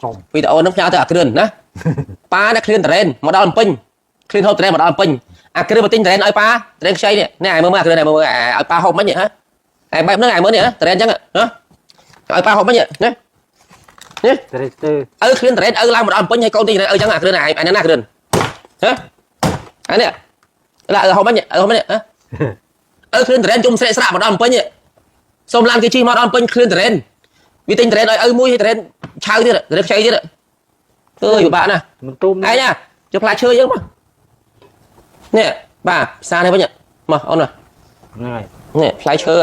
ចំ វីដេអូហ្នឹងផ្ញើទៅអាគ្រឿនណា ប៉ាណាឃ្លានតរ៉េនមកដល់ភ្នំពេញឃ្លានហូបតរ៉េនមកដល់ភ្នំពេញអាគ្រឿនមកទិញតរ៉េនឲ្យប៉ាតរ៉េនខ្ចីនេះនេះឲ្យមើលមើលអាគ្រឿនឲ្យមើលមើលឲ្យប៉ាហូបមិញហ៎ឯបែបហ្នឹងឲ្យមើលនេះហ៎តរ៉េនអញ្ចឹងហ៎ឲ្យប៉ាហូបមិញណា តរេស្ទើ ឪឃ្លានតរ៉េនឪឡើងមកដល់ភ្នំពេញឲ្យកូនទិញតរ៉េនឪអញ្ចឹងអាគ្រឿនឯឯណាគ្រឿនហ៎អានេះឡាឪហូបមិញឪហូបមិញហ៎ឪឃ្លានតរ៉េនជុំស្រែកស្រាក់មកដល់ភ្នំពេញសុំឡានគេជិះមកដល់ភ្នំពេញឃ្លានតរ៉េនវាទិញតរ៉េនឲ្យឪមួយឲ្យតរ៉េនឆៅទៀតតរ៉េនខ្ចីទៀតអើយពិបាកណាស់ មិនទុំ ឯងណាចុះផ្លែឈើយើងមកនេះបាទផ្សារនេះវិញមកអូន ហ្នឹងហើយ នេះផ្លែឈើ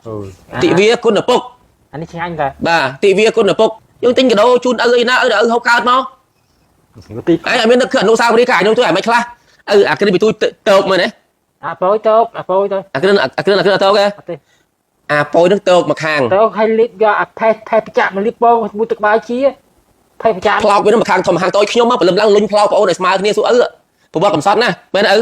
អូយ ទិវាគុណពុក អានេះឆ្ងាញ់តែ បាទទិវាគុណពុកយើងទិញកាដូជូនឪអីណាឪដល់ឪហូបកើតមក ទី ឯងអត់មាននឹកគឺអនុស្សាវរីយ៍កាយនោះជួយឲ្យមិនខ្លះឪអាគ្រិនពីទូចតោកមែនទេ អាប៉យតោកអាប៉យទៅ អាគ្រិនអាគ្រិនអាគ្រិនអត់តោកទេ អត់ទេ អាប៉យនឹងតោកមកខាង តោកឲ្យលៀបយកអាផេះផេះប្រចាក់មកលៀបបងមួយទឹកបាយជាផេះប្រចាក់ ផ្លោកវានឹងមកខាងធំខាងតូចខ្ញុំមកព្រលឹមឡើងលុញផ្លោកប្អូនឲ្យស្មើគ្នាសួរឪប្រវត្តិកំសត់ណាមែនឪ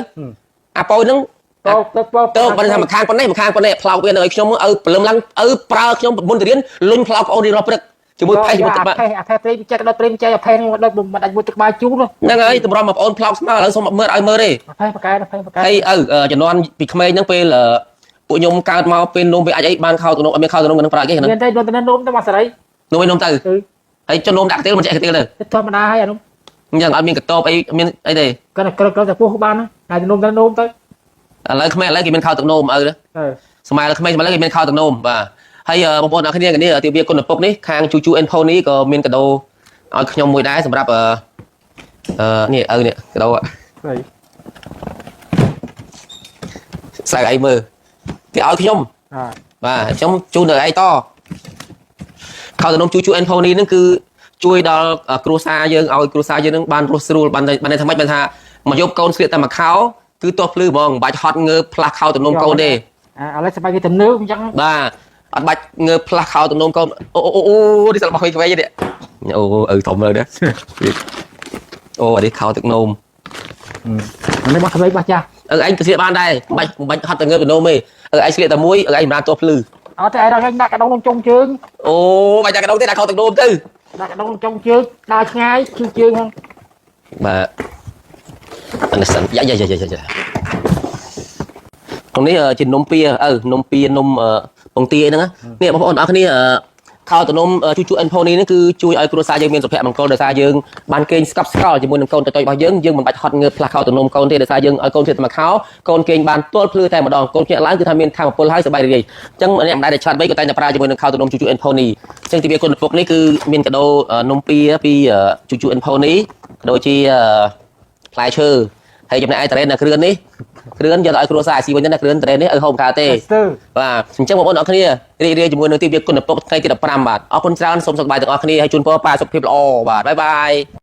អាប៉យនឹង តោកទៅបង តោកបើថាមកខាងប៉ុណ្ណេះមកខាងប៉ុណ្ណេះផ្លោកវានៅឲ្យខ្ញុំឪព្រលឹមឡើងឪប្រើខ្ញុំមុនទៅរៀនលុញផ្លោកប្អូនរៀនរាល់ព្រឹកជាមួយផេះជាមួយទឹកបាក់ ផេះអាផេះព្រៃប្រចាក់ដល់ព្រៃប្រចាក់អាផេះនឹងដល់មិនដាច់មួយទឹកបាយជូរ ហ្នឹងហើយតម្រាំបងប្អូនផ្លោកស្មើឥឡូវសូមមើលឲ្យមើលទេ អាផេះបកែអាផេះបកែ ហើយឪជំនាន់ពីក្មេងហ្នឹងពេលពួកខ្ញុំកើតមកពេលនំពេលអាចអីបានខោទំនំអត់មានខោទំនំនឹងប្រើគេហ្នឹង មានតែដល់តែនំទៅមកសេរី នំអីនំទៅ គឺ ហើយចុះនំដាក់កទៀលមិនចេះកទៀលទៅ ធម្មតាហើយអានោះ អញ្ចឹងអត់មានកតបអីមានអីទេ គាត់ក្រក្រតែពោះបានហើយនំទៅនំទៅ ឥឡូវក្មេងឥឡូវគេមានខោទឹកនោមឪ អឺ សម័យឥឡូវក្មេងសម័យឥឡូវគេមានខោទឹកនោមបាទហើយបងប្អូនអរគ្នានេះទិវាគុណពុកនេះខាងជូជូអេនផូនេះក៏មានកដោឲ្យខ្ញុំមួយដែរសម្រាប់អឺនេះឪនេះកដោ ហើយ ស្អែកអីមើលគេឲ្យខ្ញុំ អា បាទខ្ញុំជូនដល់ឯងតខោទំនំជូជូអេនផូនីហ្នឹងគឺជួយដល់គ្រួសារយើងឲ្យគ្រួសារយើងនឹងបានរស់ស្រួលបានបានថាម៉េចបានថាមកយកកូនស្លៀកតែមួយខោគឺទាស់ភ្លឺហ្មងមិនបាច់ហត់ងើបផ្លាស់ខោទំនំកូនទេ ឥឡូវសម័យគេទំនើបអញ្ចឹង បាទអត់បាច់ងើបផ្លាស់ខោទំនំកូនអូអូអូនេះសិលរបស់ក្មេងៗនេះអូឪធំលើនេះអូអានេះខោទឹកនោម នេះរបស់ក្មេងរបស់ចាស់ ឪឯងទៅស្លៀកបានដែរមិនបាច់ហត់តែងើបទំនំទេឪឯងស្លៀកតែមួយឪឯងមិនបានទាស់ភ្លឺ អត់ទេឯងរកដាក់កដងក្នុងចុងជើង អូបាច់ដាក់កដងទេដាក់ខោទឹកនោមទៅ ដាក់កដងក្នុងចុងជើងដើរឆ្ងាយជើងជើងហ្នឹង បាទអានេះសិនយ៉ាយ៉ាយ៉ាយ៉ាយ៉ាក្នុងនេះជានំពៀឪនំពៀនំពងទាអីហ្នឹងនេះបងប្អូនអរគ្នាខោតនំជូជូអិនផូនីនេះគឺជួយឲ្យគ្រួសារយើងមានសុភមង្គលដោយសារយើងបានគេងស្កប់ស្កល់ជាមួយនឹងកូនតូចៗរបស់យើងយើងមិនបាច់ហត់ងើបផ្លាស់ខោតនំកូនទេដោយសារយើងឲ្យកូនធ្វើតែមួយខោកូនគេងបានទល់ភ្លឺតែម្ដងកូនភ្ញាក់ឡើងគឺថាមានធម៌ពលហើយសប្បាយរីករាយអញ្ចឹងអ្នកម្ដាយដែលឆ្លាតវៃក៏តែងតែប្រើជាមួយនឹងខោតនំជូជូអិនផូនីអញ្ចឹងទិវាគុណពុកនេះគឺមានកដោនំពៀពីជូជូអិនផូនីក៏ដូចជាផ្លែឈើហើយចំណែកឯតរ៉េននៅគ្រឿននេះគ្រឿនយកទៅឲ្យគ្រួសារអាស៊ីវិញណាគ្រឿនតរ៉េននេះឲ្យហូបខាទេ ស្ទើ បាទអញ្ចឹងបងប្អូនអរគ្នារីករាយជាមួយនឹងទិវាគុណពុកថ្ងៃទី15បាទអរគុណច្រើនសូមសុខសប្បាយទាំងអស់គ្នាហើយជូនពរប៉ាសុខភាពល្អបាទបាយបាយ។